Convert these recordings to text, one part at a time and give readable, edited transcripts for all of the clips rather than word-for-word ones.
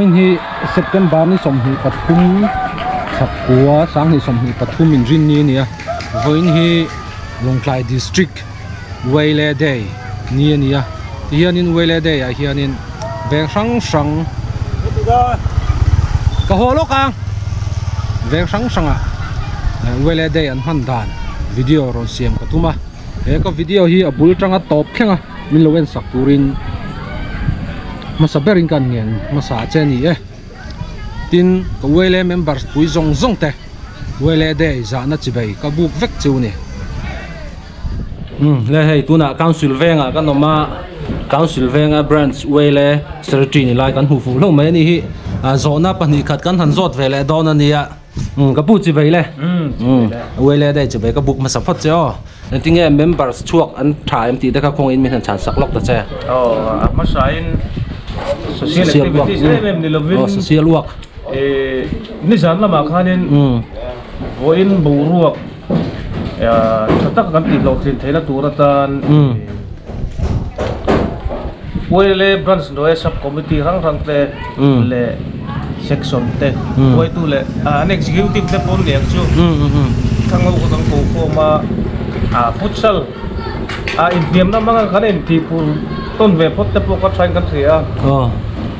Vawiin hi September ni 23 thakua sanghnih 23 inrinni a ni a vawiin hi Lawngtlai District Wele Day ni a ni a tihianin Wele Day ah hianin veng hrang hrang ka haw lawk ang veng hrang hrang ah Wele Day an hman dan video rawn siam ka tum a he ka video hi a bul tanga tawp thleng a. Min lo en sak turin hmasa berin ka ngen hmasa che a ni e. Tin, ka ULA members pui zawng zawng te ULA day zahna chibei ka buk vek chu a ni. Umm le hei tunah council vengah kan awm a, council venga branch ULA secretary ni lai kan hmuh fuh hlauh mai a ni hi. Zawhna pahnih khat kan han zawt ve leh dawn a nia. Umm ka pu chibei le. Umm ULA day chibei ka buk hmasa phawt che aw. Engtinge members chhuak an tha em tih te kha khawngaih in min han chhan sak lawk ta che. Aw a hmasa in social activities em em ni lovin. Aw social work. Eh nizan lamah khanin vawiin boruak tha tak kan tih hlawhtlin theihna tur atan Uaile branch hnuaia sub committee hrang hrang te leh section te hruaitu leh an executive te pawn ni ang chu thlango kha kan ko khawm a ah futsal ah inhniamna hmanga kan intih pur tawn ve phawt te pawh ka thain kan hria a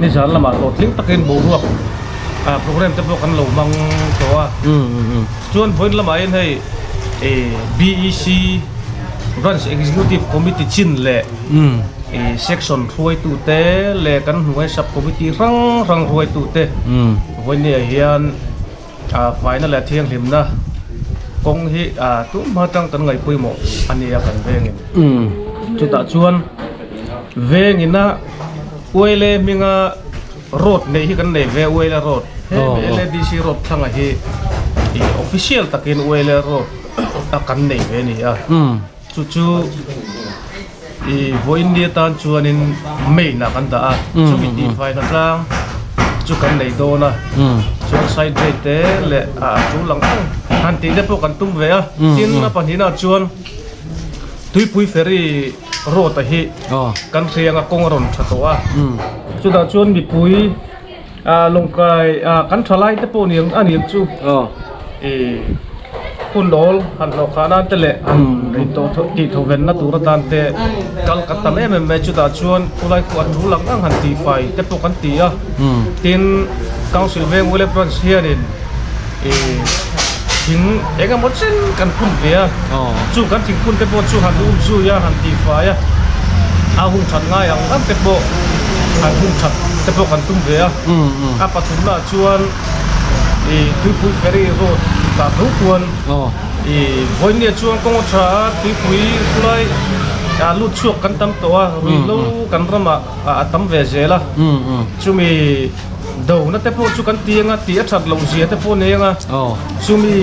nizan lamah hlawhtling takin boruak ah program te pawh kan lo hmang tawh a chuan vawiin lamah hian hei ih B E C branch executive committee chin leh Ih section hruaitute leh kan hnuai sub committee hrang hrang hruaitute vawinia hian ah faina leh thianghlimna kawng hi ah tum hma tang kan ngaih pawimawh a ni a kan vengin chutah chuan vengina uaile hminga road neih hi kan nei ve uaile road he L A D C road thlangah hi ih official takin uaile road a kan nei ve a ni a. Chu chu i vawiin ni atan chuanin main ah kan dah a, chumi tihfaina tlang chu kan nei dawn a, chuan side gate te leh a tul ang ang han tih te pawh kan tum ve a, tin a pahnihna chuan tuipui ferry road a hi kan hriang a kawng a rawn tha tawh a, chutah chuan mipui Lawngkai kan tha lai te pawh ni ang a ni ang chu i hun awl han hlawh khah nan te leh han tih tho ven na tur atan te kal kan tam em em mai chutah chuan khulai khu a tul ang ang han tih fai te pawh kan ti a tin council veng wheel branch hianin i thing eng emaw chen kan phun ve a chu kan thing phun te pawh chu han um zui a han tih fai a a hun that ngai ang ang te pawh han hun that te pawh kan tum ve a a pathumna ah chuan ih tuipui ferry road tah tho kuan ih vawinia chuan kawng a tha a tuipui khulai ah lut chhuak kan tam tawh a ruihhlo kan ramah a tam ve zel a chumi do na te pawh chu kan ti anga tih a that loh zia te pawh nei anga chumi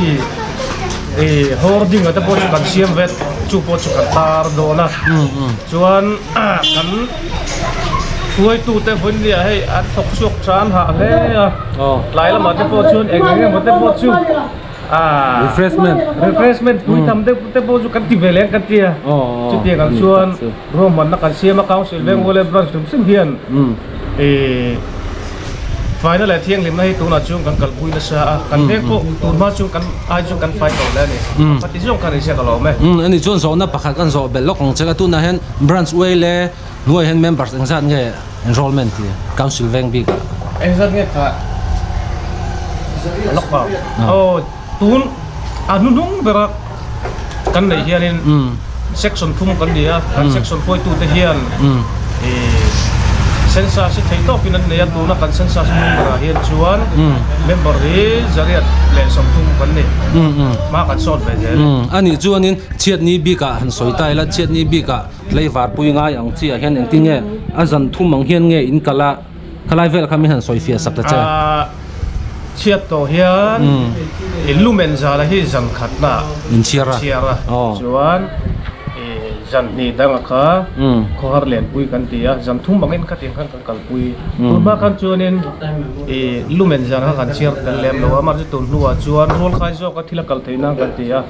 ih hoarding ah te pawh chu kan siam vet chu pawh chu kan tar dawn a chuan kan hruaitu te vawinia hei an thawk chhuak tha an hah hle a tlai lamah te pawh chuan eng eng emaw te pawh chu ah refreshment refreshment pui tham deuh te pawh chu kan ti ve leh ang kan tia chutiang ang chuan ruahmanna kan siam a council veng wale branch hrim hrim hian ih faina leh thianghlimna hi tunah chuan kan kalpui nasa a kan veng pawh tun hma chuan kan ai chuan kan fai tawh hle a ni pati zawng khan insiak a lawm e. Ani chuan zawhna pakhat kan zawh belh lawk ang che ka tunah hian branch wale Hnuai hian members engzat nge enrollment hi council veng bik ah? Engzat nge kha lawk pa? Aw tun a hnuhnung bera kan neih hianin section thum kan ni a, kan section hruaitute hian ih census hi theih tawkin an nei a, tuna kan census hnuhnung berah hian chuan member hi zariat leh 30 kan ni, hma kan sawt ve zel. Anih chuanin chhiatni bikah han sawi ta ila, chhiatni bikah Tleivar pui ngai ang chiah hian engtin nge a zan thum ang hian nge in kal a, khalai vel kha min han sawi fiah sak ta che. A chhiat tawh hian i lumen zala hi zan khatna in chhiar a, chuan i Zan hnih danga kha khawhar lenpui kan ti a, zan thum angin khatiang khan kan kalpui. Tun hma khan chuanin ih lumen zan kha kan chhiar tel lem lo a, amaherawhchu tun hnuah chuan rualkhai zawka thil a kal theih nan kan ti a,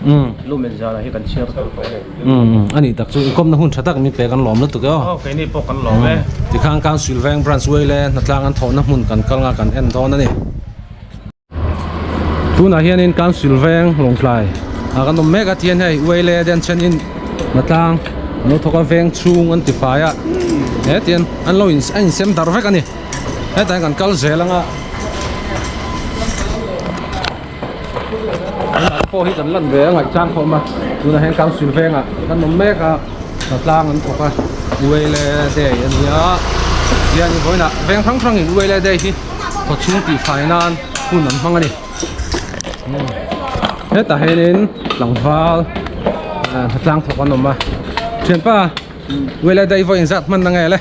lumen zanah hi kan chhiar tel tawh a ni. A nih tak chu inkawmna hun tha tak min pe kan lawm lutuk e aw. Aw keini pawh kan lawm e. Tikhan Council Veng Branch Uaile hnatlang an thawhna hmun kan kal nga kan en dawn a ni. Tunah hianin Council Veng Lawngtlai ah kan awm mek a tihian hei Uaile te an chenin hnatlang an lo thawk a veng chhung an ti fai a he tihian an lo in a insem darh vek a ni hetah hian kan kal zel ang a. Tunah pawh hi kan lan ve a ngaihchang khawm a tunah hian council vengah kan awm mek a hnatlang an thawk a uaile day a ni a tihian vawiinah veng hrang hrangin uaile day hi khaw chhung tihfai nan hun an hmang a ni hetah hianin tlangval hnatlang thawk an awm a thianpa uaile day vawiin zat hman na nge le.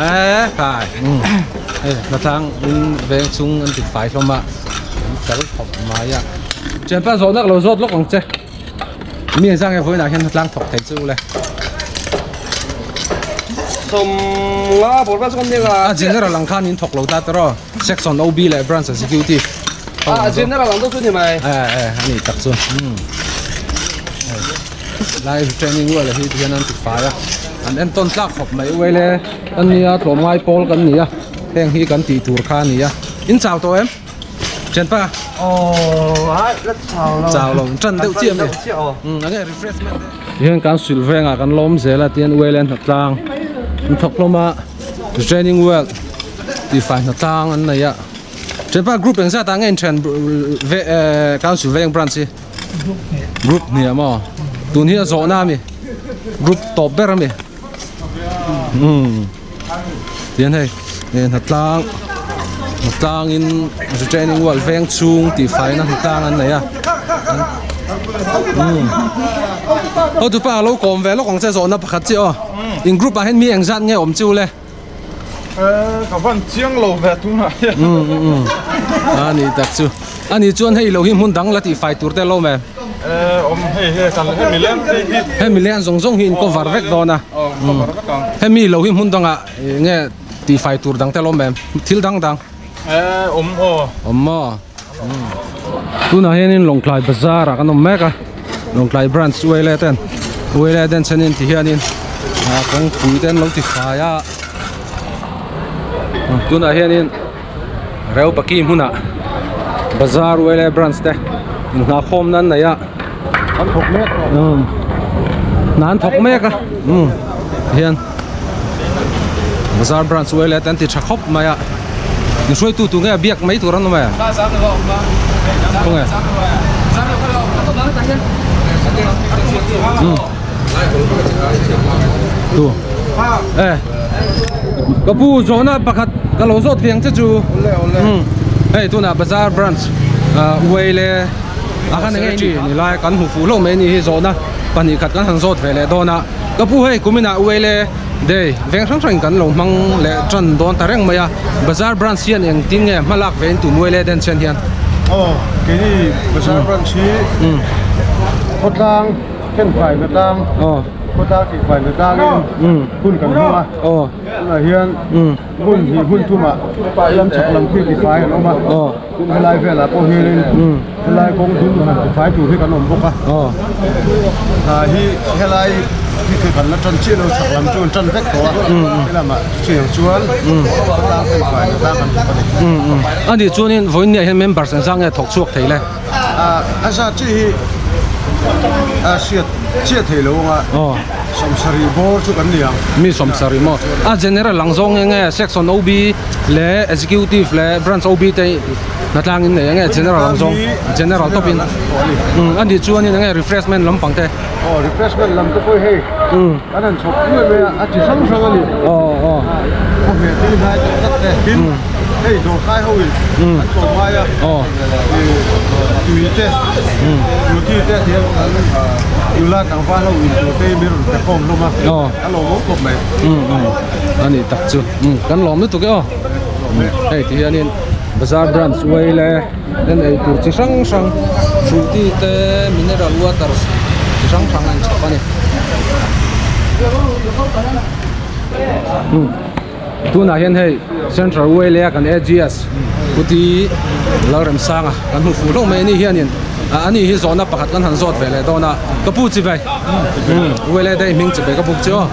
Eee kai hei hnatlang in veng chung an ti fai hlawm a an fel khawp mai a thianpa zawhna ka lo zawt lawk ang che mi engzah nge vawiinah hian hnatlang thawk thei chu le Sawmnga bawr vel chu kan nia a general ang khan in thawk lo ta tawh section OB leh branch executive a general ang deuh chu ni mai e e a ni tak chu Live training rual hi tihian an ti fai a an entawn tlak khawp mai uai le an nia tlawmngai pawl kan ni a heng hi kan tih tur kha a ni a in chau tawh em thianpa aww ai la chau lo chau lo tan deuh chiah mai eng nge refreshment te tihian kan sil vengah kan lawm zel a tihian uai le an hnatlang an thawk hlawm a training work tihfai hnatlang an nei a thianpa group engzat ah nge inthian ve council veng branch hi. Group hnih maw tun hi a zawhna ami group tawp ber ami umm tihian hei eh hnatlang hnatlang in retaining wall veng chhung tih faina hnatlang an nei a umm hotupa alo kawm ve lawk ang che zawhna pakhat chiah aw in group ah hian mi engzat nge awm chiu le. Ka van chiang lo ve tunah hian. Um um um. A ni tak chu. A ni chuan hei lo hi hmun dang la tih fai tur te lo me. Awm hei hei kan hemi leng te hi. Hemi leng zawng zawng hi in cover vek dawn a. Aw cover vek ang. Hemi lo hi hmun dangah nge tih fai tur dang te lo me. Thil dang dang. Awm aw. Awm maw. Tunah hianin Lawngtlai bazar ah kan awm mek a Lawngtlai branch uaile ten uaile ten chenin ti hianin ah kawngpui te an lo ti fai a tunah hianin Reubaki hmunah bazar uaile branch te inhnahkhawm nan nei a an thawk mek umm hna an thawk mek a umm hian bazar branch uaile te an ti tha khawp mai a. Ni hruaitu tu nge biak mai tur an awm e? Khawnge? Tu. E. Ka pu zawhna pakhat ka lo zawt ve ang che chu. Hei tunah bazar branch uai le a khan enge chi ni lai kan hmu fuh hlauh mai a ni hi zawhna pahnih khat kan han zawt ve leh dawn a. Ka pu hei kuminah uai le Day, veng hrang hrangin kan lo hmang leh tan dawn ta reng mai a, Bazar Branch hian engtin nge hma lak ve in tum uai leh den chen hian? Aw, keini Bazar Branch hi khawtlang thenfai na tlang, khawtlang tihfai na tlangin hun kan hmang a, tunah hian hmun hnih hmun thumah lam chhak lam khi tifai an awm a, tin helai velah pawh hianin helai kawng dum han tifai tur hi kan awm bawk a, hna hi helai hi khi kan la tan chiah lo chhak lam chu an tan vek tawh a, helamah chutiang chuan khawtlang tihfai na tlang kan thawk a ni. A nih chuanin vawiin niah hian members engzah nge thawk chhuak thei le? A zat chiah hi a hriat chiah thei lo ang a, sawmsarih bawr chu kan ni ang. Mi sawmsarih maw? A general ang zawng eng nge section OB leh executive leh branch OB te hnatlang in nei eng nge general ang zawng general tawp in a nih chuanin eng nge refreshment lampang te. Aw refreshment lam te pawh hei kan han chhawp nuai mai a, a chi hrang hrang a ni. Aw aw. A hmeh tui hnai tak tak te tin hei dawrkai ho in an tlawm ngai a tui te frooti te tiang an nula tlangval ho in tur te hi min rawn pe khawm hlawm a a lawmawm khawp mai. A nih tak chu kan lawm lutuk e aw hei ti hianin bazar branch uai le. Then ei tur chi hrang hrang frooti te mineral waters. chi hrang hrang a inchhawp a ni. Tunah hian hei Central Way a kan AGS Puti Lalremsanga kan hmu fuh hlauh mai a ni hianin ani hi zawhna pakhat kan han zawt ve leh dawn a ka pu chi bai Way daih hming chi bai ka buk che aw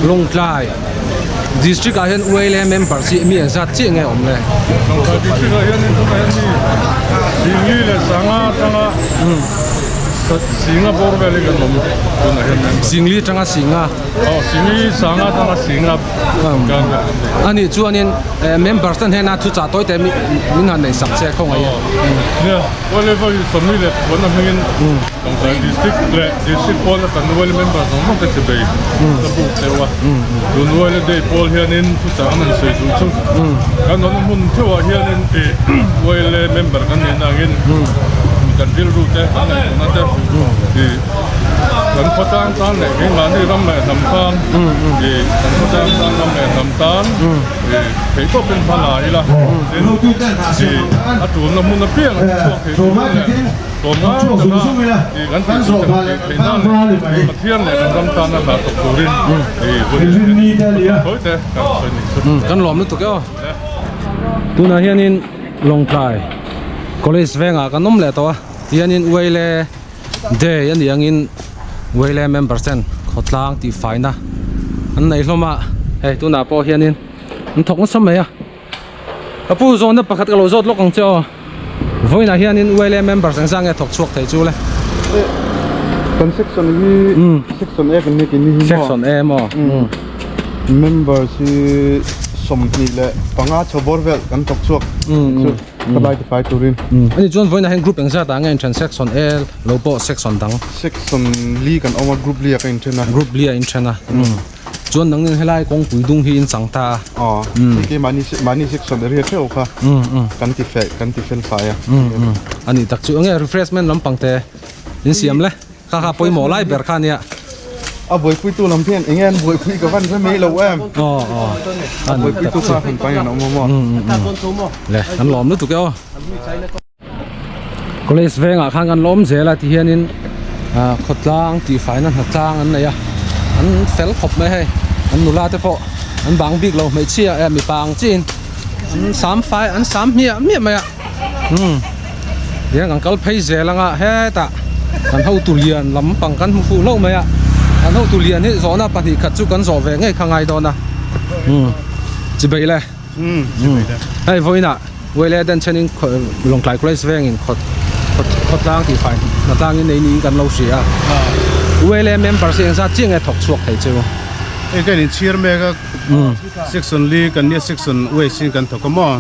Lawngtlai District ah hian Way member chi mi engzat chiah nge awm le Lawngtlai District ah hianin tunah hian mi Singli leh Sanga atanga Singa bawr vel hi kan awm tunah hian member Singli atanga Singa Aw Singli Sanga atanga Singa kan Ani chuanin members ten hena thu chah tawi te min han nei sak che khawngaih e. Nia, whatever you sawmli leh puan a hmingin Lawngtlai District leh District pawn a kan Wale member zawng zawng te chibei ka buk deuh a. Tun Wale Day pawl hianin thu chah an han sawi duh chu kan awmna hmun theuhah hianin Wale member kan nih na angin kan rilru te kan ngaihtuahna te Kan khawtlang tan leh keimahni ram leh hnam tan ih kan khawtlang tan ram leh hnam tan ih theih tawpin hma la ila tin ih a tulna hmun apiang a chhuak thei tur leh tlawm ngai taka ih kan tih tur kan tih theih nan leh Pathian leh kan ram tana hna thawk turin ih hun thawi te kan sawi ni chu. Kan lawm lutuk e aw. Tunah hianin Lawngtlai College vengah kan awm leh tawh a tihianin Uaile Day a nih angin Wele members ten khawtlang tih faina an nei hlawm a, hei tunah pawh hianin an thawk nasa mai a. Ka pu zawhna pakhat ka lo zawt lawk ang che aw, vawiinah hianin Wele members engzah nge thawk chhuak thei chu le? Kan section hi section A kan ni tih ni hi maw? Section A maw? Members hi 25 chho bawr vel kan thawk chhuak chu. Ka lai tifai turin. Ani chuan vawiinah hian group engzat ah nge inthen section A lo pawh section dang. Section li kan awm a group li ah ka inthen a. Group li ah inthen a. Chuan nangnin helai kawngpui dung hi in chang ta a. Aw hei mahni mahni section area theuh kha kan ti feh kan ti fel fai a. Ani tak chu enge refreshment lampang te in siam le. Kha kha pawimawh lai ber kha ania. A buaipuitu lam hian enge an buaipui ka van hre mai lo em. Aw aw. A buaipuitu kha han pain an awm a maw. Le an lawm lutuk e aw. College vengah khan kan lawm zel a ti hianin khawtlang tihfaina hnatlang an nei a. An fel khawp mai hei. An nula te pawh an bang bik lo hmeichhia eh mipa ang chiin an sam fai an sam hmiah hmiah mai a. Umm tihian kan kal phei zel anga hetah kan hotu lian lampang kan hmu fuh hlauh mai a kan hotu lian hi zawhna pahnih khat chu kan zawh ve ngei kha ngai dawn a umm chibai le umm hei vawiinah Wele den chenin Lawngtlai College vengin khawt khawtlang tih fai hnatlangin nei niin kan lo hria a Wele members hi engzat chiah nge thawk chhuak thei chu hei ka inchhir mek a section li kan nia section waste in kan thawk a maw.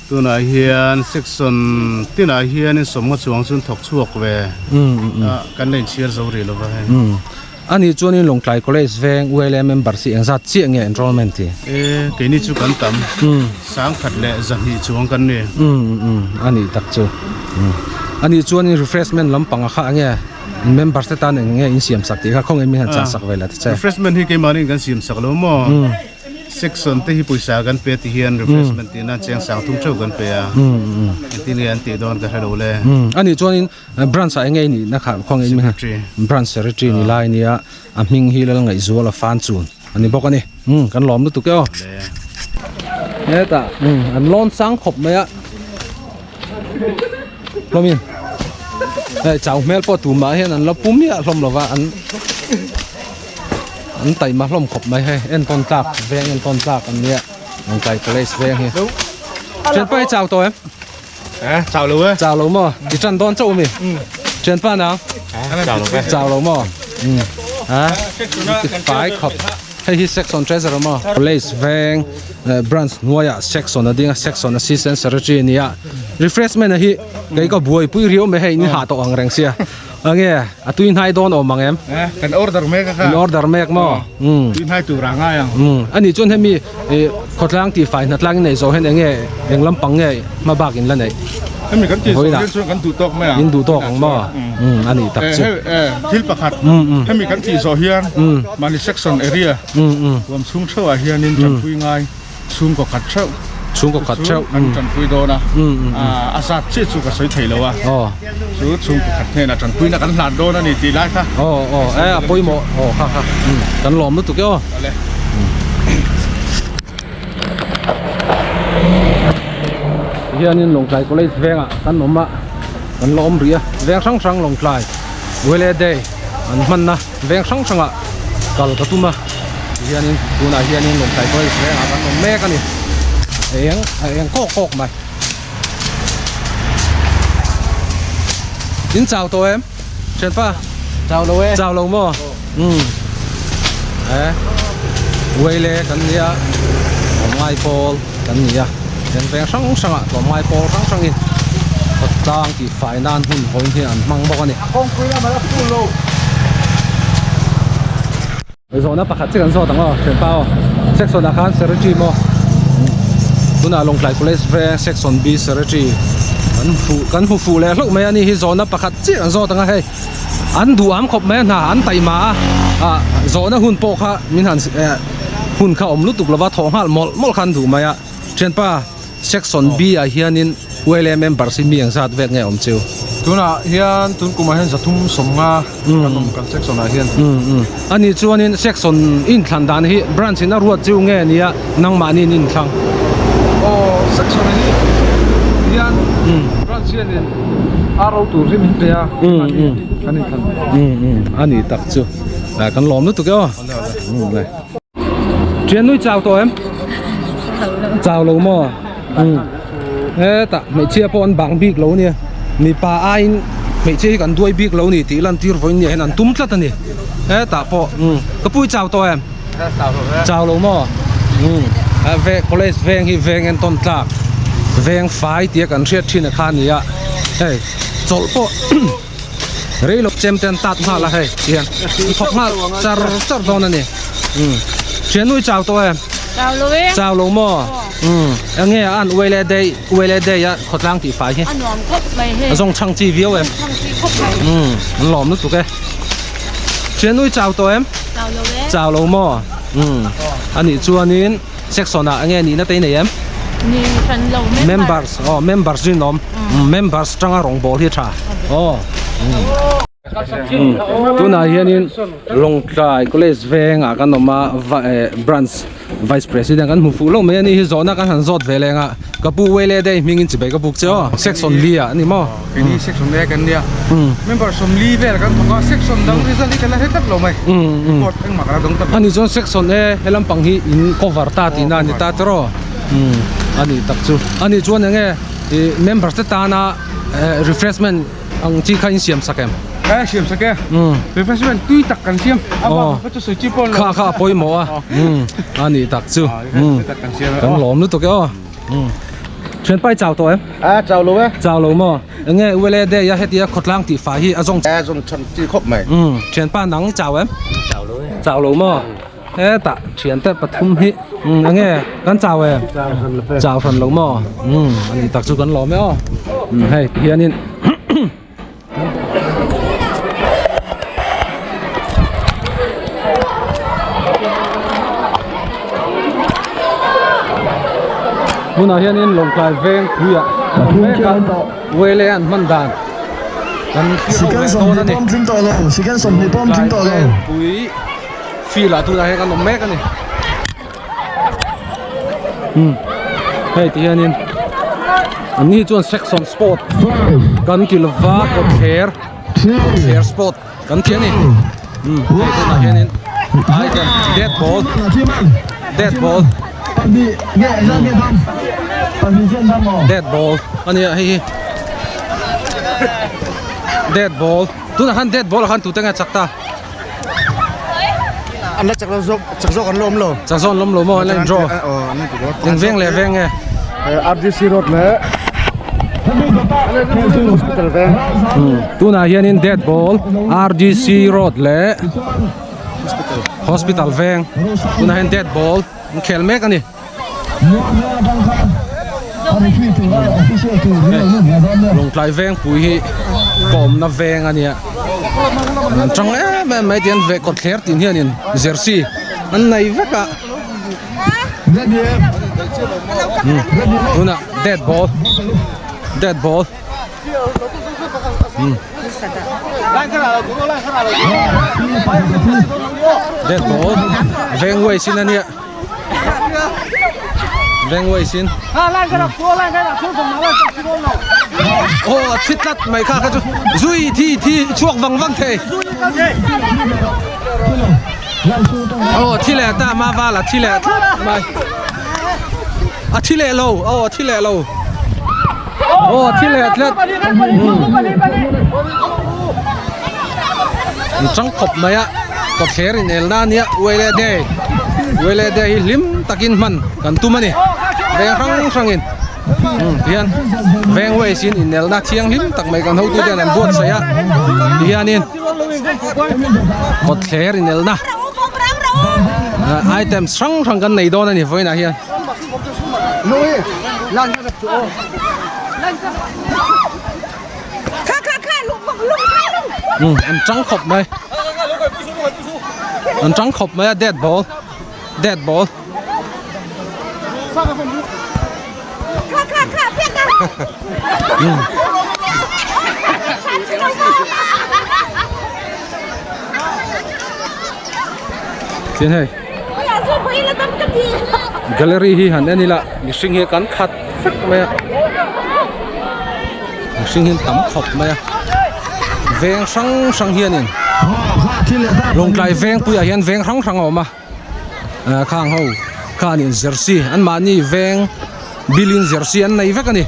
Tunah hian section tinah hianin sawmnga chuang chu an thawk chhuak ve a, kan la inchhir zo rih lova hei. Ani chuanin Lawngtlai College veng ULA member hi engzat chiah nge enrollment hi? E, keini chu kan tam, sangkhat leh zahnih chuang kan ni. Ani tak chu. Ani chuanin refreshment lampang a kha enge members te tan eng nge in siam sak tih kha khawngaih min han chah sak ve la ti che. Refreshment hi keimahni in kan siam sak lo maw? Section te hi pawisa kan pe ti hian refreshment tih nan cheng sang thum theuh kan pe a, engtin nge an tih dawn ka hre lo le. Ani chuanin branch ah enge nih na kha khawnge in branch secretary ni lai ania a hming hi lal ngaihzual a fan chun ani bawk ani kan lawm lutuk e aw. Hetah an lawn sang khawp mai a hlawmin hei chau hmel pawh tumah hian an la pu miah hlawm lova an. An taima hlawm khawp mai hei entawn tlak veng entawn tlak an nia Lawngtlai College veng hi Thianpa hi chau tawh em? Eh chau lo e Chau lo maw? I tan dawn chauh ami? Thianpa nang? Chau lo ve Chau lo maw? Ha ti fai khawp hei hi section treasurer maw? College veng branch hnuaiah section a ding a section assistant secretary a nia refreshment a hi kei ka buaipui riau mai hei in hah tawh ang reng sia. Ange, a tui hnai dawn awm ang em? Eh, kan order mek a kha. In order mek maw? Um. Tui hnai tur a ngai ang. Um, ani chuan hemi khawtlang tih fai hnatlang in nei zawh hian enge eng lampang nge hma bak in la neih? Hemi kan tih zawh hian chuan kan duh tawk mai ang. In duh tawk ang maw? Um, ani tak chu. Eh, thil pakhat. Hemi kan tih zawh hian mahni section area huam chhung theuh ah hianin tanpui ngai chhungkaw khat theuh. Chhungkaw khat theuh. Kan tanpui dawn a, a zat chiah chu ka sawi thei lo a, chu chhungkaw khat hnenah tanpuina kan hlan dawn a ni tih lai kha. Aw aw e a pawimawh aw kha kha kan lawm lutuk e aw. Hianin Lawngtlai College vengah kan awm a, kan la awm rih a, veng hrang hrang Lawngtlai Wele Day an hmanna veng hrang hrangah kal ka tum a, tihianin tunah hianin Lawngtlai College vengah kan awm mek a ni, a eng a eng kawk kawk mai. In chau tawh em? Thianpa? Chau lo e. Chau lo maw? Umm e Uaile kan nia tlawmngai pawl kan ni a then veng hrang hrang ah tlawmngai pawl hrang hrang in khawtlang tih fai nan hun hawi hian an hmang bawk a ni. A kawngpui lamah la full lo. Zawhna pakhat chiah kan zawt ang aw thianpa aw section ah khan secretary maw tunah Lawngtlai College veng section B secretary kan fuh kan hmu fuh leh hlauh mai a ni hi zawhna pakhat chiah kan zawt ang a hei an duham khawp mai a hna an taima a ah zawhna hun pawh kha min han eh hun kha awm lutuk lova thawh nghal mawlh mawlh kha an duh mai a thianpa Section B ah hianin ULA members hi mi ang zat vel nge awm chiu? Tunah hian tun kumah hian 350 kan awm kan section ah hian. Ani chuanin section inthlan dan hi branch in a ruat chiu nge nia nangmahni in inthlang? Aw section hi hian branch hianin a ro tur hi min pe a kan inthlan. Ani tak chu kan lawm lutuk e aw. Thian nui chau tawh em? Chau lo maw? Hetah hmeichhia pawh an bang bik lo nia. Mipa aiin hmeichhia hi kan duai bik lo ni tih lantir vawiin nia hian an tum tlat a ni. Hetah pawh ka pui chau tawh em? Chau lo maw? College veng hi veng entawn tlak veng fai tia kan hriat thin a kha a ni a. Hei chawlh pawh. Rei lo chem te an tat nghal a hei tihian an thawk nghal char char dawn a ni umm thiannu i chau tawh em chau lo e chau lo maw umm eng nge a an uai leh dei uai leh dei a khawtlang tih fai hi a nuam khawp mai hei a zawng chhang chi viau em chhang chi khawp mai umm an lawm lutuk e thiannu i chau tawh em chau lo e chau lo maw umm anih chuanin section ah enge nihna te i nei em? Ni hran lo members. Members aw members rinawm members tanga rawngbawl hi a tha aw. Tunah hianin Lawngtlai College vengah kan awm a branch vice president kan hmu fuh lo mai a ni hi zawhna kan han zawt ve leng a ka pu Wele Day hmingin chibai ka buk che aw section li ah a ni maw? Keini section e kan nia member sawmli vel kan thawk a section dang result hi kan la hre tlat lo mai report engmah kan la dawng tlat lo. Ani chuan section e helam pang hi in cover ta tihna a ni ta tiraw ani tak chu ani chuan enge ih members te tana refreshment ang chi kha in siam sak em? E siam sak e refreshment tui tak kan siam a bak kha chu sawi chi pawh an lo kha kha a pawimawh a ani tak chu kan lawm lutuk e aw. Thianpa i chau tawh em? A chau lo e. Chau lo maw? Enge ULA day a hetia khawtlang tih fai hi a zawng. A zawng chhan chi khawp mai. Thianpa nang i chau em? Chau lo e. Chau lo maw? Hetah thiante pathum hi enge kan chau em? Chau hran lo. Chau hran lo maw? Ani tak chu kan lawm e aw. Hei tihianin. Hmunah hianin Lawngtlai veng puiah Wele an hman dan kan thlir ho leh dawn a ni. Lawngtlai veng pui field ah tunah hian kan awm mek a ni. Hei ti hianin an ni chuan section sport kan ti lova kawtthler kawtthler sport kan ti a ni hei tunah hianin item dead ball dead ball dead ball a nia hei hi dead ball tunah khan dead ball ah khan tute nge chak ta. An la chak lo zawk chak zawk an la awm lo. Chak zawk an la awm lo maw an la in draw. Eng veng leh veng nge? RDC road leh Hospital veng. Tunah hianin dead ball RDC road leh Hospital veng. Tunah hian dead ball an khel mek a ni. Lawngtlai vengpui hi kawmna veng a nia an tang em em mai tian ve kawt thler tin hianin jersey an nei vek a. Tunah dead ball dead ball dead ball veng waste in ania veng waste in aw a thi tlat mai kha kha chu zui thi thi chhuak vang vang thei aw a thi leh ta ma val a thi leh tlat mai a thi leh lo aw a thi leh lo aw a thi leh tlat an chang khawp mai a kawtthler in el na ania uaile day uaile day hi hlim takin hman kan tum a ni veng hrang hrangin tihian veng ways in inelna thianghlim tak mai kan hotu ten an buatsaih a tihianin kawtthler inelna items hrang hrang kan nei dawn a ni vawiinah hian. An tang khawp mai an tang khawp mai a dead ball dead ball Tin hei gallery hi han en ila mihring hi kan khat vek mai a mihring hi an tam khawp mai a veng hrang hrang hianin lawngtlai veng puiah hian veng hrang hrang a awm a khang ho khanin jersey an mahni veng bilin jersey an nei vek a ni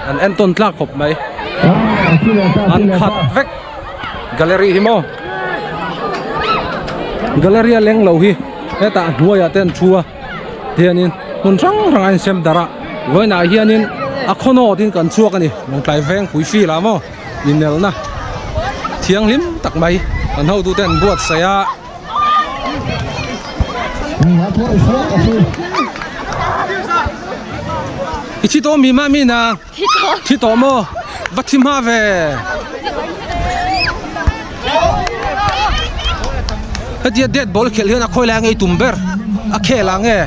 an entawn tlak khawp mai an khat vek gallery hi maw gallery a leng lo hi hetah hnuaiah te an thu a tianin hmun hrang hrang a insem darh a vawiinah hianin a khaw tin kan chhuak a ni lawngtlai veng pui fil ah maw inelna thianghlim tak mai kan hotute an buatsaih a. I thi tawh mi mah mi na thi tawh maw va thi hma ve hetia dead ball khelh hian a khawi lai nge i tum ber a khel ah nge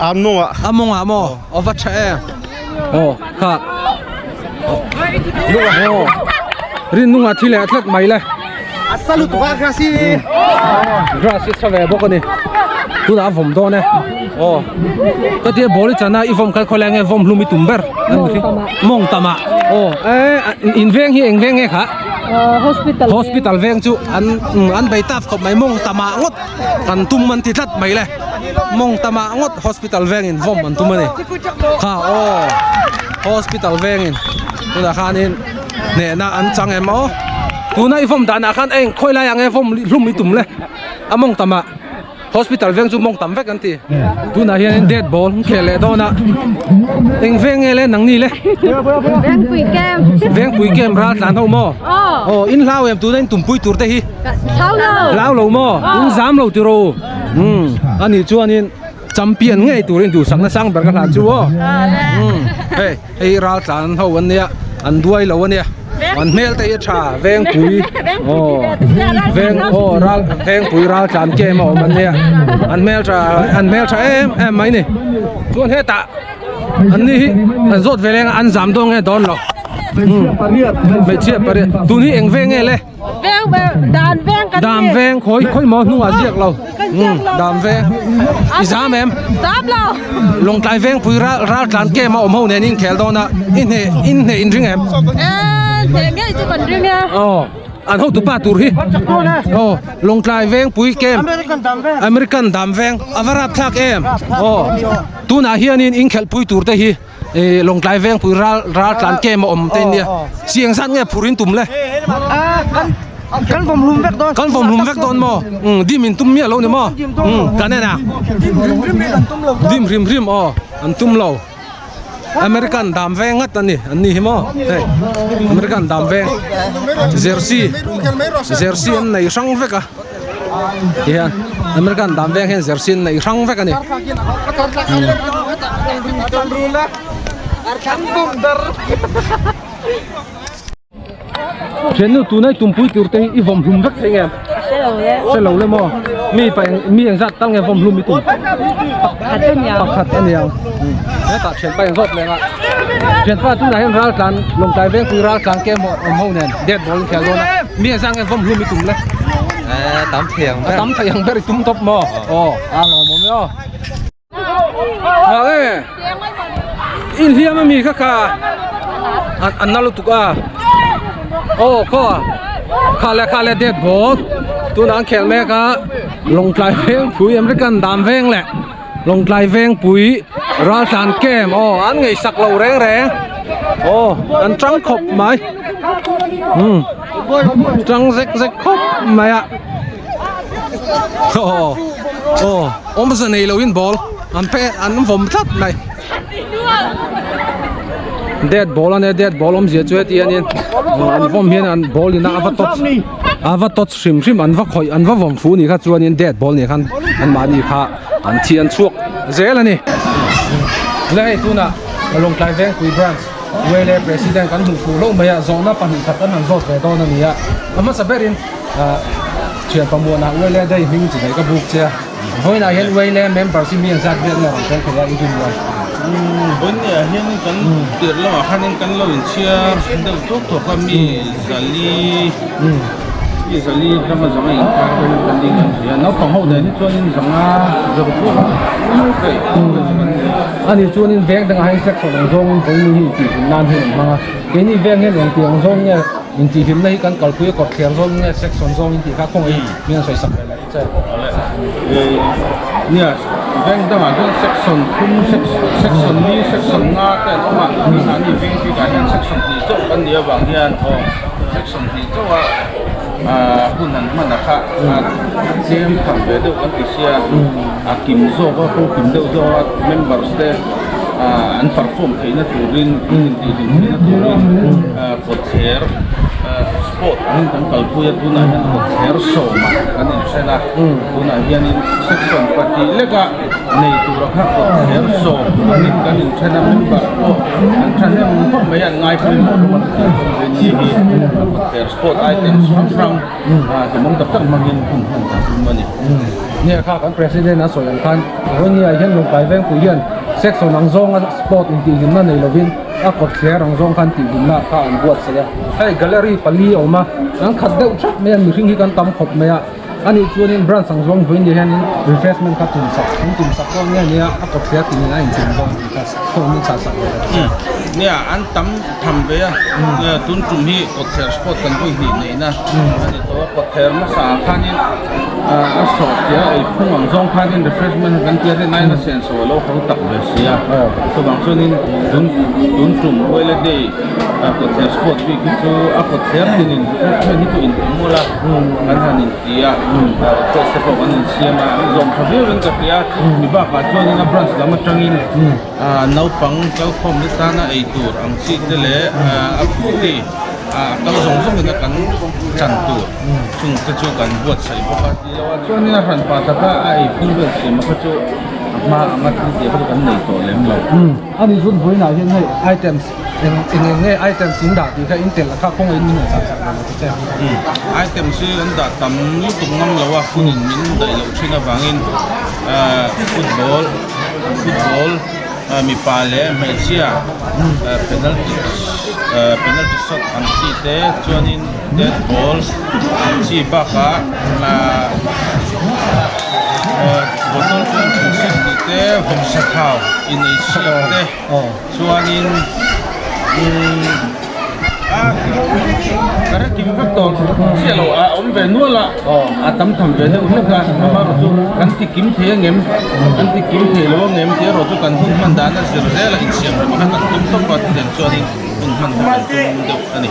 a mawng ah a mawng ah maw aw va tha em aw kha aw rinung ah thi leh a tlat mai le. A sa lutuk a grass hi. Grass hi sa ve bawk a ni. Tunah a vawm dawn e. Aw. Ka tia ball i chana i vawm khan khawlai nge vawm hlum i tum ber. Mawng tamah. Aw. E in veng hi eng veng nge kha? Hospital. Hospital veng chu an an bei taf khawp mai mawng tamah ngawt kan tum an ti tlat mai le. Mawng tamah ngawt hospital veng in vawm an tum a ni. Kha aw. Hospital veng in tunah khanin hnehna an chang em aw tuna i vawm danah khan eng khawi lai ang e vawm hlum i tum le a mawng tamah hospital veng chu mawng tam vek an ti tunah hian dead ball an khel leh dawn a eng veng nge le nang ni le Vengpui camp Vengpui camp ral tlan ho maw aw in hlau em tuna in tumpui tur te hi hlau lo hlau lo maw in zam lo tiro um ani chuanin champion ngei turin duhsakna sang ber ka hlan chu aw um hei. Hei ral tlan ho an nia an duai lo a nia an hmel te hi a tha vengpui aw veng aw ral vengpui ral tlan kem a awm an nia an hmel tha an hmel tha em em mai ni chuan hetah an ni hi an zawt ve leng a an zam dawn nge dawn lo hmeichhia pariat tun hi eng veng nge le. Veng dan veng kan Dam veng khawi khawi maw hnungah ziak lo. Dam veng. I zam em? Zam lo. Lawngtlai veng pui ral ral tlan kem a awm ho nen in khel dawn a. I hne in hne in ring em? E hne ngei chu kan ring e. Aw. An hotu pa tur hi. Aw. Lawngtlai veng pui kem. American dam veng. A va rap thlak em? Aw. Tunah hianin in khelh pui tur te hi. Ih Lawngtlai vengpui ral ral tlan kem a awm te nia chiang zat nge phur in tum le kan vawm hlum vek dawn kan vawm hlum vek dawn maw um dim in tum miah lo ni maw um kan en a dim hrim hrim aw an tum lo American dam veng ngat ani an ni hi maw hei American dam veng jersey jersey an nei hrang vek a tihian American dam veng hian jersey an nei hrang vek a ni. Thiannu tunai tumpui tur te hi i vawm hlum vek thei nge? Hre lo le. Hre lo le maw? Mi pa eng mi engzat tal nge vawm hlum i tum? Pakhat a niang. Pakhat a niang. Hetah thianpa in zawt leng a. Thianpa tunah hian ral tlan Lawngtlai Vengpui ral tlan kem awm ho nen dead ball in khel dawn a. Mi engzat nge vawm hlum i tum le? Tam thei ang ber. A tam thei ang ber i tum tawp maw? Aw a lawmawm e aw. Inhliam ami kha kha an na lutuk a aw khaw kha le kha le dead ball tunah an khel mek a Lawngtlai Vengpui American dan veng leh Lawngtlai Vengpui raltlan camp aw an ngaihsak lo reng reng aw an tang khawp mai umm tang zek zek khawp mai a aw aw. Awmze nei loin ball an pe an vawm tlat mai dead ball ania dead ball awmzia chu heti hianin an vawm hian an ball in a va touch a va touch hrim hrim an va khawih an va vawm fu ni kha chuanin dead ball ni khan an mahni kha an thi an chhuak zel a ni le hei tunah Lawngtlai Vengpui branch Wele president kan hmuh fuh hlauh mai a zawhna pahnih khat an han zawt ve dawn a ni a a hmasa berin ah Thian pamuanah Uaile Day hming chi daih ka buk che a, vawiinah hian Uaile members hi mi an zat viat nge rawn tel thei a i rin rual? Vawiinah hian kan tirh lamah khanin kan lo inchhiar deuh tuak tuak a, mi zali mi zali rama zanga inkar vel kan ding an hria a, naupang ho nen hi chuanin zanga zawrh pawh a Ani chuanin veng dangah hian section ang zawngin vawiin hi intihhlim nan hi an hmang a, keini veng hian engti ang zawng nge Intihhlimna hi kan kalpui a kawtthler zawng nge section zawng in tih kha khawngaih in min han sawi sak ve leh che. Nia, veng dangah chuan section thum, section ni, section nga te an awm a, mahni veng bikah hian section hnih chauh kan nih avang hian section hnih chauha hun han hman a kha a tlem tham ve deuh kan ti sia, a kim zawk a, ko kim deuh zawk a members te an perform theihna turin intihhlim theihna turin. Kawtthler sport angin kan kalpui a tunah hian kawtthler sawma kan inhren a tunah hianin section pahnih leka nei tura kha kawtthler sawm angin kan inhren a member pawh an thahnem khawp mai a an ngai pawimawh hlawm a chutiang chuan vengni hi kawtthler sport items hrang hrang hlimawm tak tak hmangin hun hman kan tum a ni. Nia kha kan president a sawi ang khan Vawinia hian Lawngtlai Vengpui hian section ang zawnga sport intihhlimna nei lovin A kawt thler ang zawng khan tih hlimna kha an buatsaih a, hei gallery pali a awm a, an khat deuh thap mai a, mihring hi kan tam khawp mai a, anih chuanin branch ang zawng vawiin ni hianin refreshment kha tum sak an tum sak dawn nge nia a kawt thler tinin a inchim dawn tih kha phone in chah sak ve ta che. Nia an tam tham ve a, tun tum hi kawt thler sport kan vawi hnih neihna a ni tawh a, kawt thler hmasa ah khanin a sawh tia ei phung ang zawng khanin refreshment kan tia rin aiin a senso a lo ho tak ve si a, chuvang chuanin tun tun tum Wele Day kawtthler sport bik hi chu a kawtthler tinin refreshment hi chu inti mual a kan han inti a request te pawh kan insiam a an zawm tha viau in ka hria mi bakah chuanin a branch lam atangin naupang kalkhawm te tana ei tur ang chi te leh a fruity a kal zawng zawng in a kan chan tur chung te chu kan buatsaih bawk a tih loh ah chuanin a hran pah taka a ei phung vel siam a kha chu a hma anga thil tih kha chu kan nei tawh lem lo. Ani zun vawiinah hian hei items eng eng eng nge items in dah tih kha in telh a kha khawngaih in min han chah chak ve lo che. Items hi an dah tam lutuk ngam lo a hunin min daih loh thin avangin football football mipa leh hmeichhia penalty penalty shot ang chi te chuanin dead ball ang chi bakah bottle chu inchhun tih te vawksa thau inei chhiat te chuanin ka hre kim vek tawh chiah lo a awm ve nual a a tam tham ve deuh hlek a amaherawh chu kan ti kim thei ang em kan ti kim thei lo ang em tih erawh chu kan hun hman dan a zir zel a insiam rem kha kan tum tawp a chutiang chuanin hun hman kha kan tum deuh a ni.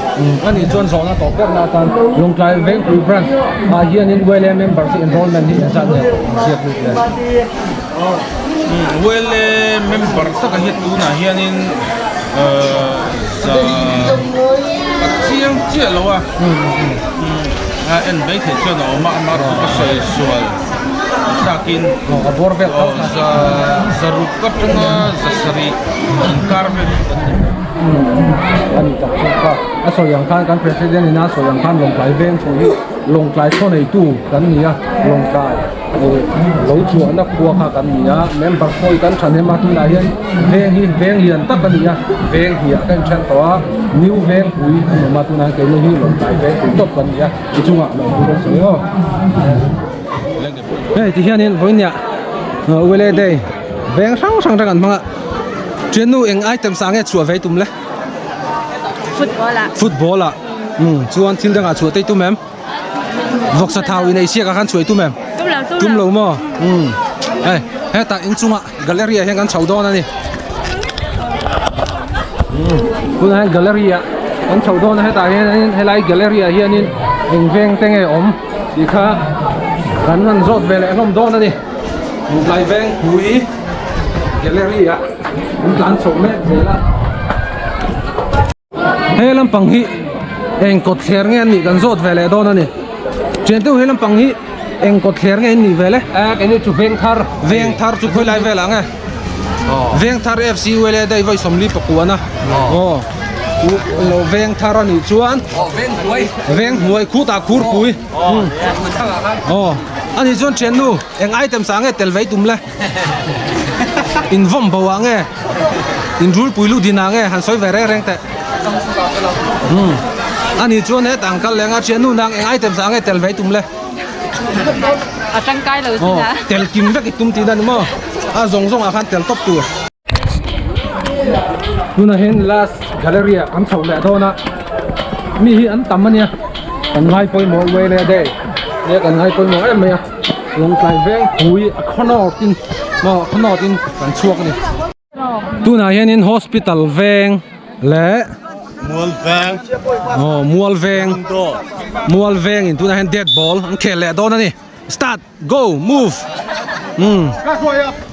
Ani chuan zawhna tawp berna atan Lawngtlai Vengpui Branch ah hianin YLA members hi enrollment hi engzat nge an ziak lut le? YLA member taka hi tunah hianin za ka chiang chiah lo a a en mai theih chuan a awm a amaherawhchu ka sawi sual thlakin a bawr vel kha za zaruk atanga za sarih inkar vel hi kan ni ani tak chu kha a sawi ang khan kan president in a sawi ang khan Lawngtlai Veng thu hi. Lawngtlai thaw neitu kan ni a, Lawngtlai lo chhuahna khua kha kan ni a, member pawh hi kan thahnem a, tunah hian veng hi veng lian tak a ni a, veng hniah ka inthen tawh a, New Vengpui an awm a, tunah hian keini hi Lawngtlai Vengpui tawp kan ni a, i chungah lawmthu kan sawi aw. Hei ti hianin vawinia Wele Day veng hrang hrang te kan hmang a, Thiannu eng item sa nge chhuah vei tum le? Football ah. Football ah. Um chuan thil dangah chhuah tei tum em? Vawksa thau in ei siak ah khan chhuah i tum em? Tum lo tum lo. Tum lo maw? Um hei hetah inchungah gallery ah hian kan chho dawn a ni. Um tunah hian gallery ah kan chho dawn a hetah hianin helai gallery ah hianin eng veng te nge awm tih kha kan han zawt ve leh hlawm dawn a ni. Tlai veng pui gallery ah an tlan chho mek zel a. He lampang hi eng kawt thler nge an nih kan zawt ve leh dawn a ni. Thiante ho he lampang hi eng kawt thler nge an nih ve le? A keini chu veng thar. Veng thar chu khawi lai velah nge? Veng thar FC ULA daih vawi sawmli pakuan a. Aw lo veng thar a nih chuan. Aw veng hnuai. Veng hnuai khutah khurpui. Aw ani chuan thiannu eng item sa nge tel vei tum le? In vawm bo ah nge? In rulpui lu din ah nge? Han sawi ve reng reng teh. Umm ani chuan hetah an kal leng a thiannu nang eng item sa nge tel vei tum le? A tangkai lo sin a. Aw tel kim vek i tum tihna ni maw? A zawng zawng ah khan tel tawp tur. Tunah hian last gallery ah kan chho leh dawn a mi hi an tam ania kan ngai pawimawh uai leh day nia kan ngai pawimawh em mai a Lawngtlai veng pui a khaw nawt in maw a khaw nawt in kan chhuak a ni tunah hianin hospital veng leh Mual veng aw mual veng mual veng in tunah hian dead ball an khel leh dawn a ni start. Go move umm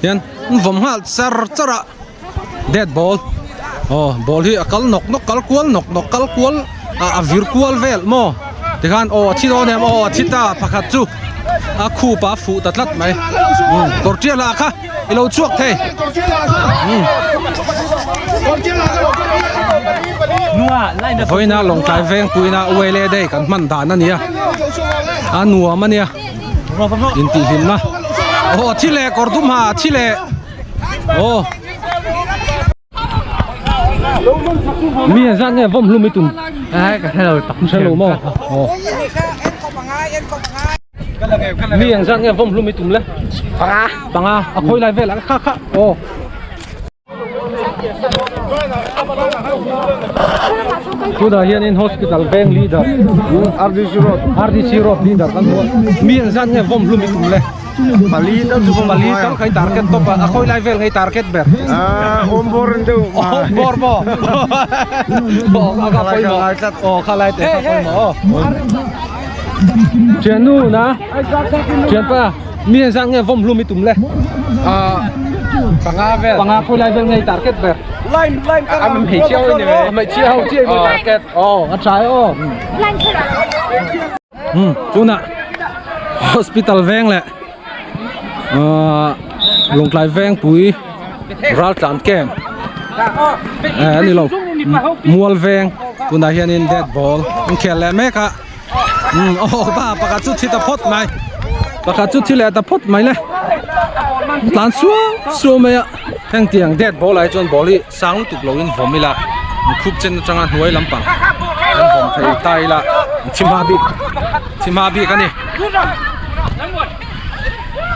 hian an vawm nghal char char a dead ball aw ball hi a kal nawk nawk kal kual nawk nawk kal kual ah a vir kual vel maw tikhan aw a thi dawn em aw a thi ta pakhat chu a khup a fuh ta tlat mai umm kawr tial ah kha i lo chhuak thei umm vawiina lawngtlai vengpuina uaile day kan hman dan a ni a a nuam a nia. Intihhlimna aw thi leh kawr dum ha thi leh aw mi an zat nge vawm hlum i tum ai ka hrelo tak hre lo maw aw mi an zat nge vawm hlum i tum le panga panga a khawi lai vel ah kha kha aw Tunah hianin hospital veng leader RDC road RDC road leader kan hmu a mi an zat nge vawm hlum i tum le pali tal chu pali tal kha i target tawp a a khawi lai vel kha i target ber ah awm bawr an deuh awm bawr maw aw a pawimawh aw khalai te kha pawimawh aw thiannu na thianpa Mi an zat nge vawm hlum i tum le? Ah, panga vel. Panga khawi lai vel nge i target ber? Line line ka ram. Hmeichhia ho ni ve. Hmeichhia ho chiah i target. Oh, a tha e aw. Hmm, tunah hospital veng leh ah Lawngtlai Vengpui Raltlan camp eh a ni lo Mual veng tunah hianin dead ball an khel leh mek a. Um aw pa pakhat chu thi ta phawt mai pakhat chu thi leh ta phawt mai le tlan suau suau mai a heng tiang dead ball ah hi chuan ball hi sang lutuk lo in vawm ila an khup chen atanga hnuai lampang an vawm thei ta ila an thi hma bik thi hma bik a ni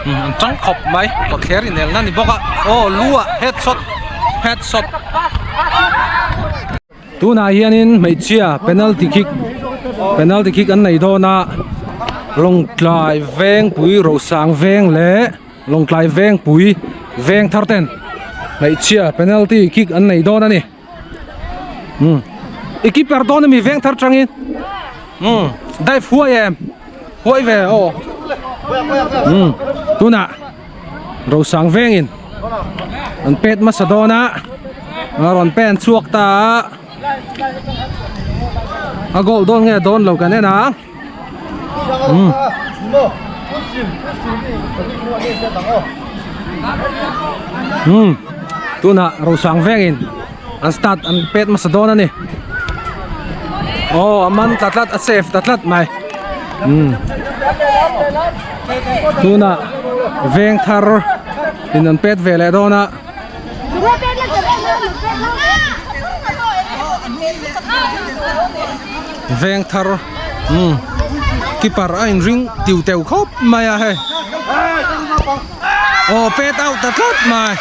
um an tang khawp mai kawtthler inelna a ni bawk a aw lu ah headshot headshot. Tunah hianin hmeichhia penalty kick penalty kick an nei dawn a Lawngtlai Vengpui Rosang Veng leh Lawngtlai Vengpui Veng thar ten hmeichhia penalty kick an nei dawn a ni umm i keeper dawn ami veng thar tangin umm dive huai em huai ve aw umm tunah. Rosang vengin an pet hmasa dawn a a rawn pen chhuak ta a a goal dawn nge dawn lo kan en ang umm umm tunah Rosang vengin an start an pet hmasa dawn a ni aw a man ta tlat a safe ta tlat mai. Umm tunah veng thar in an pet ve leh dawn a. Veng thar umm keeper a in ring tiu teu khawp mai a hei aw pet out ta tlat mai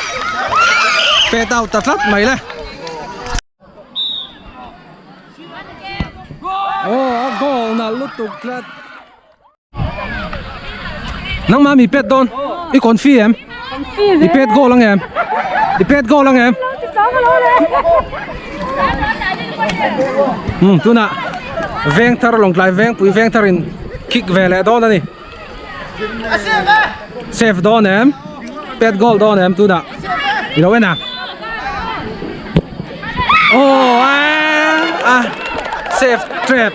pet out ta tlat mai le. Aw a goal nalh lutuk tlat. Nangmah mi pet dawn i confi em i pet goal ang em i pet goal ang em um tunah veng thar lawngtlai veng pui veng thar in kick ve leh dawn a ni save dawn em pet goal dawn em tunah i lo en a aw a save trap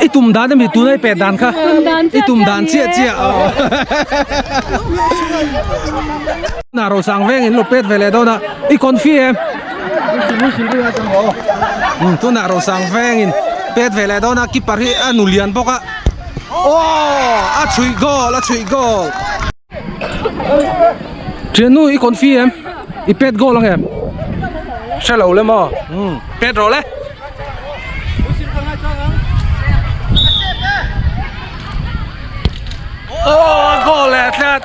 i tum dan ami tuna i pet dan kha i tum dan chiah chiah na ro sang veng in lo pet ve leh dawn a i confi em tuna ro sang veng in pet ve leh dawn a keeper hi a nu lian bawk a aw a chhuih goal a chhuih goal. Thiannu i confi em i pet goal ang em hre lo le maw umm pet rawh le aw a goal leh tlat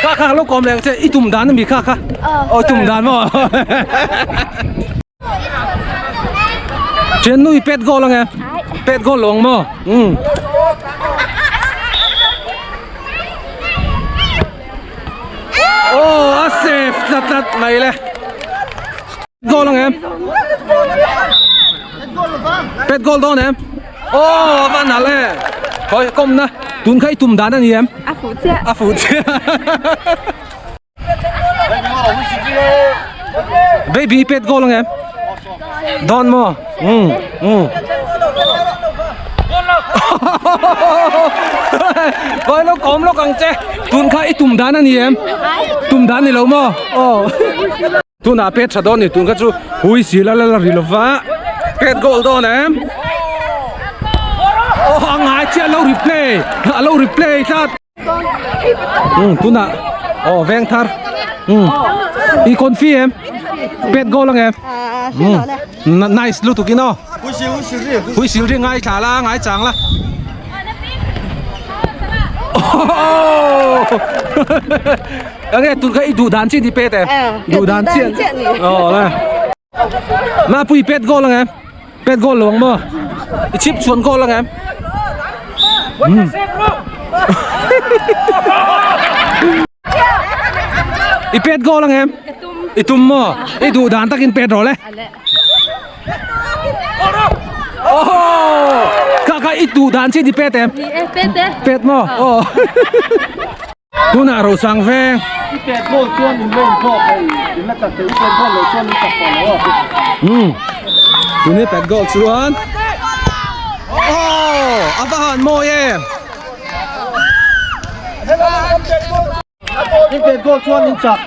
kha kha lo kawm leh ang che i tum dan ami kha kha aw i tum dan maw Thiannu i pet goal ang em pet goal lo ang maw umm. Aw a safe tlat tlat mai le goal ang em pet goal dawn em aw a va nalh e khawi kawm na tun kha i tum dan a ni em a fuh chiah a fuh chiah baby pet goal ang em dawn maw um um Koi lo kawm lawk ang che tun kha i tum dan a ni em tum dan ni lo maw aw tunah pet tha dawn ni tun kha chu hui si la la ri lova pet goal dawn em aw a ngai chiah a lo replay a lo replay tlat. Um tunah aw veng thar um i confi em pet goal ang em um nice lutuk in aw hui sil ri ngai thla la ngai chang la enge tun kha i duh dan chi ni pet em duh dan chi aw la mapui pet goal ang em Pet goal lo ang maw? I chip chuan goal ang em? Hmm. I pet goal ang em? I tum maw? I duh dan takin pet rawh le. Oh! Kha kha i duh dan chin i pet em? Pet e. Pet maw? Oh. Tunah Rosang veng. I pet goal chuan in lane tawk hei in la chak thei i pet goal loh chuan in chak tawh lo a. Um. Tuni pet goal chuan. Oh, a va han mawi em. In pet goal chuan in chak.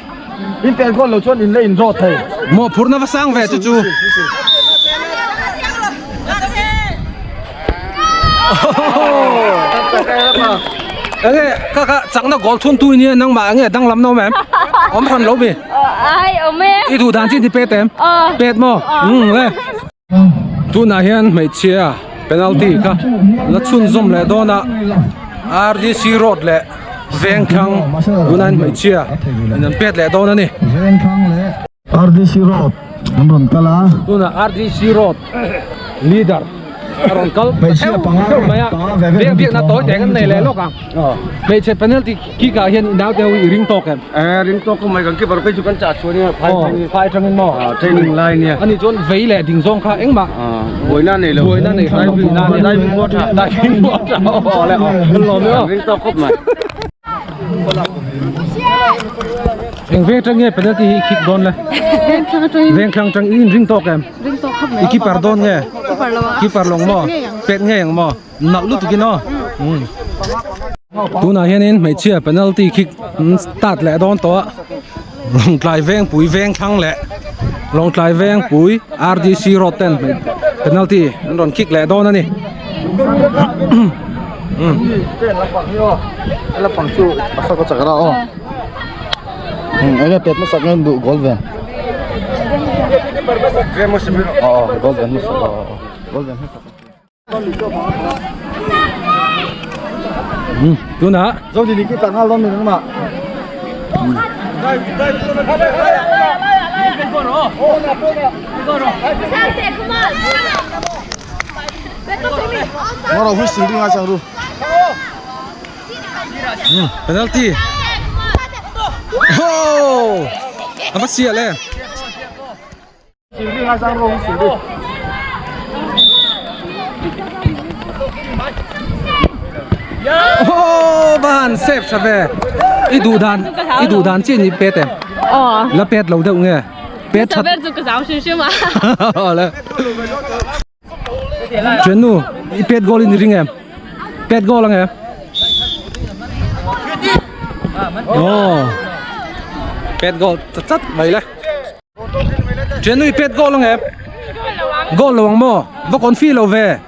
In pet goal loh chuan in la in draw thei. Mawhphurhna va sang ve chu chu. Enge ka ka chakna goal thun tu nia nangmah enge danglam na awm em awm hran lo mi Ai awm e i duh dan chi ni pet em pet maw um le tunah hian hmeichhia penalty kha la chhunzawm leh dawn a RDC road leh Vengthlang tunah hian hmeichhia in an pet leh dawn a ni. RDC Road an rawn kal a. Tunah RDC Road leader a rawn kal Hmeichhia panga theuh mai a, panga ve ve biak biakna tawi teng an nei leh lawk ang. Hmeichhe penalty kick ah hian i naute ho i ring tawk em? Eh ring tawk mai kan keeper phei chu kan chah chhuah nia phai atangin. Phai atangin maw? Training lai nia. Ani chuan vei leh ding zawng kha engmah buaina nei lo. Buaina nei hran lo. Diving pawh tha. Diving pawh tha. Aw le aw. Lawm e aw. Ring tawk khawp mai. Eng veng atang nge penalty hi i kick dawn le? Veng thlang atangin. Veng thlang atang i inring tawk em? Ring tawk khawp mai. I keeper dawn nge? Keeper lo ang. Keeper lo ang maw? Pet ngei ang maw? Nalh lutuk in aw. Um. Tunah hianin hmeichhia penalty kick an start leh dawn tawh a. Lawngtlai Vengpui veng thlang leh Lawngtlai Vengpui RDC road ten penalty an rawn kick leh dawn a ni. Pen lampang hi aw. Lampang chu a sak a chak ra aw. Enge pet hmasak nge duh goal ven. Aw goal ven hmasak aw goal ven hmasak. Tunah. Zodini ki tlanghal dawn mi nangmah. Penalty. Oh! A va sial e. Oh, van save tha ve. I duh dan, i duh dan chi ni pet em. Aw. La pet lo deuh nge. Pet that. Ber chu ka zau hrim hrim a. Le. Thiannu, i pet goal in i ring em? Pet goal ang em? Oh. Pet goal chat chat mai le. Thiannu i pet goal ang em? Goal lo ang maw? Va confi lo ve.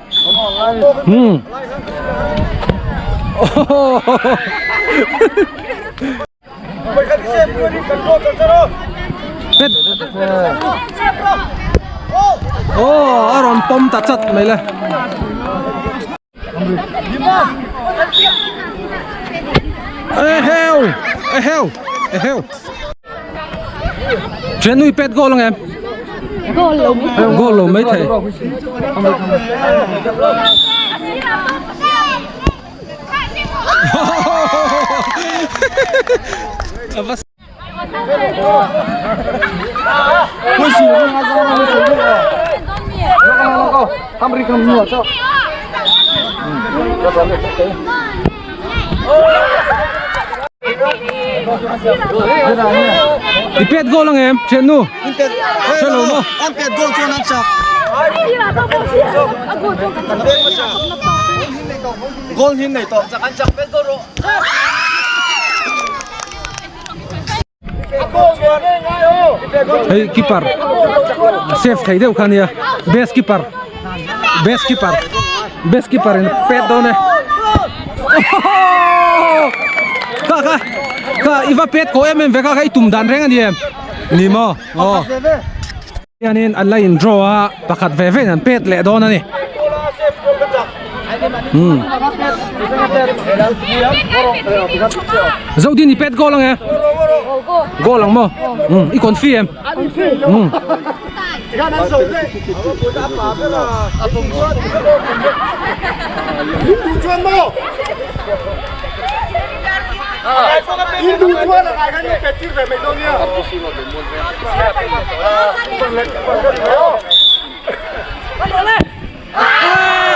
Hmm. Oh. Pet. Oh, a rawn pawm ta chat mai le. Eheu! Eheu! Eheu! Thiannu i pet goal ang em? Goal lo mai thei. Goal lo mai thei. I pet goal ang em thiannu hrelo maw An pet goal chuan an chak. Goal hin nei tawh. An chak pet goal rawh. Hei keeper save thei deuh kha nia best keeper best keeper best keeper in pet dawn e kha kha kha i va pet ko em em ve kha kha i tum dan reng a ni em ni maw aw hianin an la in draw a pakhat ve ve in an pet leh dawn a ni umm Zodin i pet goal ang e goal ang maw umm i confi em umm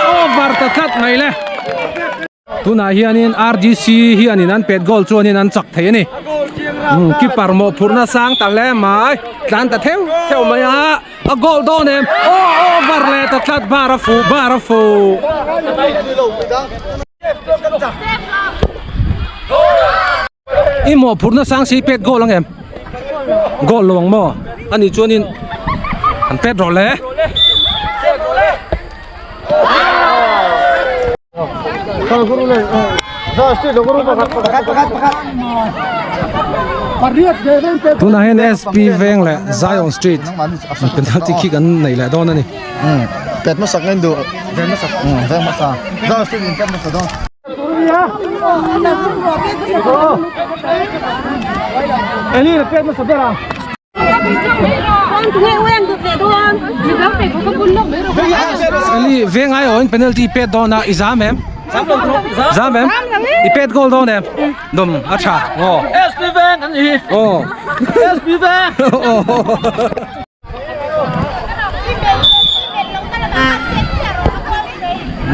Over ta tlat mai le. Tunah hianin RDC hianin an pet goal chuanin an chak thei a ni. Keeper mawhphurhna sang ta hle mai. Tlan ta theuh theuh mai a. A goal dawn em? Aw over leh ta tlat bar a fuh bar a fuh. I mawhphurhna sang si pet goal ang em? Goal lo ang maw? Ani chuanin an pet rawh le. Tunah hian SP veng leh Zion Street penalty kick an nei leh dawn a ni. Pet hmasak nge duh veng hmasak veng hmasa Zion Street in pet hmasa dawn. Eli pet hmasa ber a. Eli veng ai awhin penalty pet dawn a i zam em? Zam em? I pet goal dawn em? Dawm a tha aw. SP veng an ni. Aw. SP veng.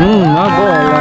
Um a goal.